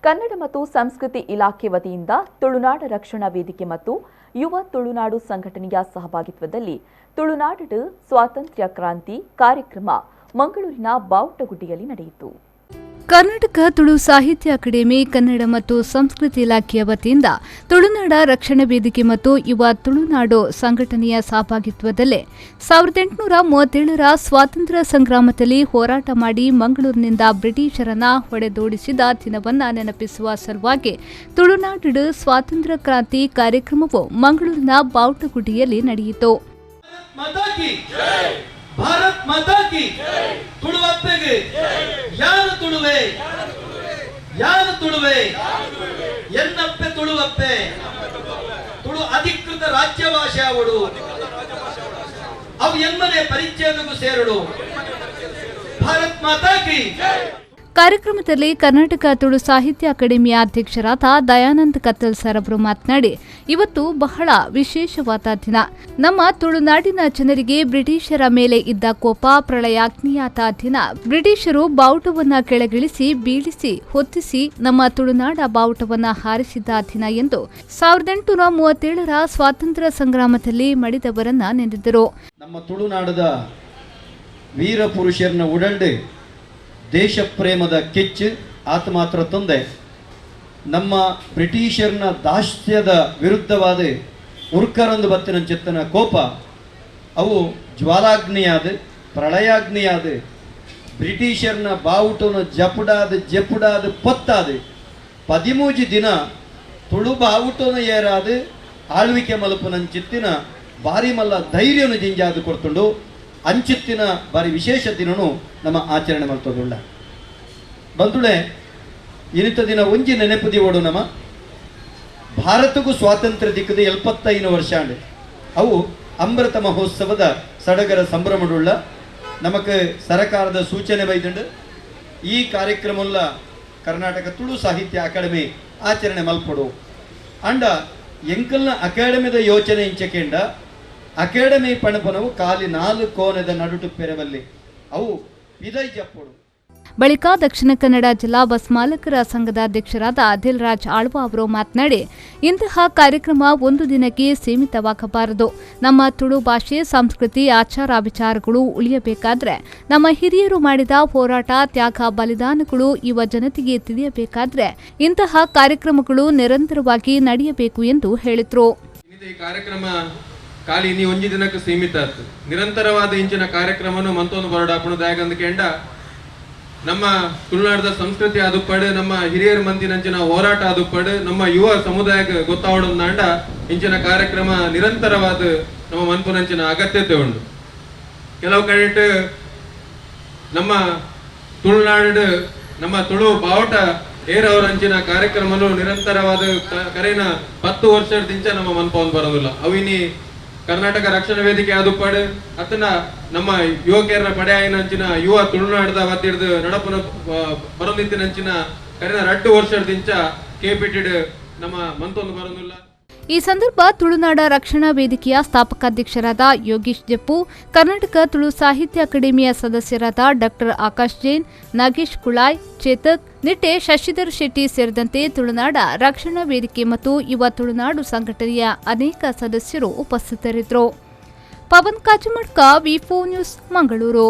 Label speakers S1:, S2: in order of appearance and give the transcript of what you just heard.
S1: Kannada ಮತ್ತು ಸಂಸ್ಕೃತಿ ಇಲಾಖೆ ವತಿಯಿಂದ ತುಳುನಾಡ ರಕ್ಷಣಾ ವೇದಿಕೆ ಮತ್ತು ಯುವ ತುಳುನಾಡು ಸಂಘಟನೆಯ ಸಹಭಾಗಿತ್ವದಲ್ಲಿ ತುಳುನಾಡು ಸ್ವಾತಂತ್ರ್ಯ ಕ್ರಾಂತಿ ಕಾರ್ಯಕ್ರಮ ಮಂಗಳೂರಿನ ಬಾವುಟಗುಡ್ಡೆಯಲ್ಲಿ ನಡೆಯಿತು.
S2: ಕರ್ನಾಟಕ ತುಳು ಸಾಹಿತ್ಯ ಅಕಾಡೆಮಿ, ಕನ್ನಡ ಮತ್ತು ಸಂಸ್ಕೃತಿ ಇಲಾಖೆಯ ವತಿಯಿಂದ ತುಳುನಾಡ ರಕ್ಷಣಾ ವೇದಿಕೆ ಮತ್ತು ಯುವ ತುಳುನಾಡು ಸಂಘಟನೆಯ ಸಹಭಾಗಿತ್ವದಲ್ಲಿ 1837ರ ಸ್ವಾತಂತ್ರ್ಯ ಸಂಗ್ರಾಮದಲ್ಲಿ ಹೋರಾಟ ಮಾಡಿ ಮಂಗಳೂರಿನಿಂದ ಬ್ರಿಟಿಷರನ್ನ ಹೊಡೆದೋಡಿಸಿದ ದಿನವನ್ನು ನೆನಪಿಸುವ ಸಲುವಾಗಿ ತುಳುನಾಡು ಸ್ವಾತಂತ್ರ್ಯ ಕ್ರಾಂತಿ ಕಾರ್ಯಕ್ರಮವು ಮಂಗಳೂರಿನ ಬಾವುಟಗುಡ್ಡೆಯಲ್ಲಿ ನಡೆಯಿತು.
S3: माता की, ಭಾರತ್ ಮಾತಾ ಕಿ. ತುಳುವಪ್ಪೆಗೆ ಯಾನು ತುಳುವೆ, ಯಾನು ತುಳುವೆ, ಎನ್ನಪ್ಪೆ ತುಳುವಪ್ಪೆ. ತುಳು ಅಧಿಕೃತ ರಾಜ್ಯ ಭಾಷೆ ಅವಳು, ಅವು ಎಮ್ಮನೆ ಪರಿಚ್ಛೇದಕ್ಕೂ ಸೇರಡು. ಭಾರತ್ ಮಾತಾ ಕಿ.
S2: ಕಾರ್ಯಕ್ರಮದಲ್ಲಿ ಕರ್ನಾಟಕ ತುಳು ಸಾಹಿತ್ಯ ಅಕಾಡೆಮಿಯ ಅಧ್ಯಕ್ಷರಾದ ದಯಾನಂದ್ ಕತ್ತಲ್ ಸರ್ ಅವರು ಮಾತನಾಡಿ, ಇವತ್ತು ಬಹಳ ವಿಶೇಷವಾದ ದಿನ. ನಮ್ಮ ತುಳುನಾಡಿನ ಜನರಿಗೆ ಬ್ರಿಟಿಷರ ಮೇಲೆ ಇದ್ದ ಕೋಪ ಪ್ರಳಯಾಗ್ನಿಯಾದ ದಿನ. ಬ್ರಿಟಿಷರು ಬಾವುಟವನ್ನ ಕೆಳಗಿಳಿಸಿ, ಬೀಳಿಸಿ, ಹೊತ್ತಿಸಿ ನಮ್ಮ ತುಳುನಾಡ ಬಾವುಟವನ್ನ ಹಾರಿಸಿದ ದಿನ ಎಂದು 1837ರ ಸ್ವಾತಂತ್ರ್ಯ ಸಂಗ್ರಾಮದಲ್ಲಿ ಮಡಿದವರನ್ನ ನೆನೆದರು.
S4: ನಮ್ಮ ತುಳುನಾಡದ ವೀರ ಪುರುಷರನ್ನ ಉಡಲ್ಡು ದೇಶ ಪ್ರೇಮದ ಕಿಚ್ಚು ಆತ ಮಾತ್ರ ತಂದೆ, ನಮ್ಮ ಬ್ರಿಟಿಷರ್ನ ದಾಸ್ಯದ ವಿರುದ್ಧವಾದ ಉರ್ಕರಂದು ಬತ್ತಿನ ಚಿತ್ತನ ಕೋಪ ಅವು ಜ್ವಾಲಾಗ್ನಿಯಾದ, ಪ್ರಳಯಾಗ್ನಿಯಾದ ಬ್ರಿಟಿಷರ್ನ ಬಾವುಟನ ಜಪುಡಾದ ಜಪುಡಾದ ಪೊತ್ತಾದ 13 ದಿನ ತುಳು ಬಾವುಟನ ಏರಾದ ಆಳ್ವಿಕೆ ಮಲಪುನಂಚಿತ್ತಿನ ಬಾರಿ ಮಲ್ಲ ಧೈರ್ಯನು ಜಿಂಜಾದ ಕೊಡ್ತುಂಡು. ಅಂಚಿತ್ತಿನ ಬಾರಿ ವಿಶೇಷ ದಿನನು ನಮ್ಮ ಆಚರಣೆ ಮಾಡ್ತದುಳ್ಳ. ಬಂಧುಳೆ, ಇನಿತ ದಿನ ಒಂಜಿ ನೆನಪು ದಿವೋಡು. ನಮ್ಮ ಭಾರತಕ್ಕೂ ಸ್ವಾತಂತ್ರ್ಯ ದಿಕ್ಕದ 75 ವರ್ಷ ಅಂಡು. ಅವು ಅಮೃತ ಮಹೋತ್ಸವದ ಸಡಗರ ಸಂಭ್ರಮಡುಳ್ಳ. ನಮಕ್ ಸರಕಾರದ ಸೂಚನೆ ಬೈದುಂಡು, ಈ ಕಾರ್ಯಕ್ರಮಲ್ಲ ಕರ್ನಾಟಕ ತುಳು ಸಾಹಿತ್ಯ ಅಕಾಡೆಮಿ ಆಚರಣೆ ಮಲ್ಪಡು. ಅಂಡ ಎಂಕಲ್ನ ಅಕಾಡೆಮಿದ ಯೋಚನೆ ಇಂಚಕೆಂಡ, ಅಕಾಡೆಮಿ ಪಣಪನವು ಖಾಲಿ ನಾಲ್ಕು ಕೋಣದ ನಡುಟು ಪೆರವಲ್ಲಿ ಅವು ಪಿದೈ ಜಪ್ಪೊಡು.
S2: ಬಳಿಕ ದಕ್ಷಿಣ ಕನ್ನಡ ಜಿಲ್ಲಾ ಬಸ್ ಮಾಲಕರ ಸಂಘದ ಅಧ್ಯಕ್ಷರಾದ ದಿಲ್ ರಾಜ್ ಆಳ್ವ ಅವರು ಮಾತನಾಡಿ, ಇಂತಹ ಕಾರ್ಯಕ್ರಮ ಒಂದು ದಿನಕ್ಕೆ ಸೀಮಿತವಾಗಬಾರದು. ನಮ್ಮ ತುಳು ಭಾಷೆ, ಸಂಸ್ಕೃತಿ, ಆಚಾರ ವಿಚಾರಗಳು ಉಳಿಯಬೇಕಾದ್ರೆ, ನಮ್ಮ ಹಿರಿಯರು ಮಾಡಿದ ಹೋರಾಟ, ತ್ಯಾಗ, ಬಲಿದಾನಗಳು ಯುವ ಜನತೆಗೆ ತಿಳಿಯಬೇಕಾದ್ರೆ ಇಂತಹ ಕಾರ್ಯಕ್ರಮಗಳು ನಿರಂತರವಾಗಿ ನಡೆಯಬೇಕು ಎಂದು ಹೇಳಿದರು.
S5: ಈ ಕಾರ್ಯಕ್ರಮ ಖಾಲಿ ಇನ್ನಿ ಒಂಜಿ ದಿನಕ್ಕೆ ಸೀಮಿತ ಆತು. ನಿರಂತರವಾದ ಇಂಚಿನ ಕಾರ್ಯಕ್ರಮನು ಮಂತೊಂದು ಬರಡಾಪುಣು. ದಾಯಗಂದ ನಮ್ಮ ತುಳುನಾಡದ ಸಂಸ್ಕೃತಿ ಆದುಪ್ಪಡು, ನಮ್ಮ ಹಿರಿಯರ ಮಂದಿನಂಚಿನ ಹೋರಾಟ ಆದುಪ್ಪಡು, ನಮ್ಮ ಯುವ ಸಮುದಾಯಕ್ಕೆ ಗೊತ್ತಾವಡೊಂದಾಂಡ ಇಂಚಿನ ಕಾರ್ಯಕ್ರಮ ನಿರಂತರವಾದ ನಮ್ಮ ಮನ್ಪುನಂಚಿನ ಅಗತ್ಯತೆ ಉಂಟು. ಕೆಲವು ಕಡೆಟ್ ನಮ್ಮ ತುಳುನಾಡು ನಮ್ಮ ತುಳು ಬಾವುಟ ಏರವರಂಚಿನ ಕಾರ್ಯಕ್ರಮನು ನಿರಂತರವಾದ ಕರೆನ 10 ವರ್ಷದಿಂಚ ನಮ್ಮ ಮನ್ಪವನ್ ಬರೋದಿಲ್ಲ. ಅವಿನಿ ಕರ್ನಾಟಕ ರಕ್ಷಣಾ ವೇದಿಕೆ ಆದುಪ್ಪಾಡು ಅತನ ನಮ್ಮ ಯುವಕರ ಪಡೆ ಆಯಿನಂಚಿನ ಯುವ ತುಳುನಾಡದ ವತಿಡ್ದು ನಡಪುನ ಬರೊಂದಿತ್ತಿನಂಚಿನ ಕರೆನ 2 ವರ್ಷದಿಂಚ ಕೆಪಿಟಿಡ್ ನಮ್ಮ ಮಂತೊಂದು ಬರೋದಿಲ್ಲ.
S2: ಈ ಸಂದರ್ಭ ತುಳುನಾಡ ರಕ್ಷಣಾ ವೇದಿಕೆಯ ಸ್ಥಾಪಕಾಧ್ಯಕ್ಷರಾದ ಯೋಗೀಶ್ ಜಪ್ಪು, ಕರ್ನಾಟಕ ತುಳು ಸಾಹಿತ್ಯ ಅಕಾಡೆಮಿಯ ಸದಸ್ಯರಾದ ಡಾಕ್ಟರ್ ಆಕಾಶ್ ಜೈನ್, ನಾಗೇಶ್ ಕುಳಾಯ್, ಚೇತಕ್ ನಿಟ್ಟೆ ಶಶಿಧರ್ ಶೆಟ್ಟಿ ಸೇರಿದಂತೆ ತುಳುನಾಡ ರಕ್ಷಣಾ ವೇದಿಕೆ ಮತ್ತು ಯುವ ತುಳುನಾಡು ಸಂಘಟನೆಯ ಅನೇಕ ಸದಸ್ಯರು ಉಪಸ್ಥಿತರಿದ್ದರು. ಪವನ್ ಕಾಜಿಮಡ್ಕ, V4 news, Mangaluru.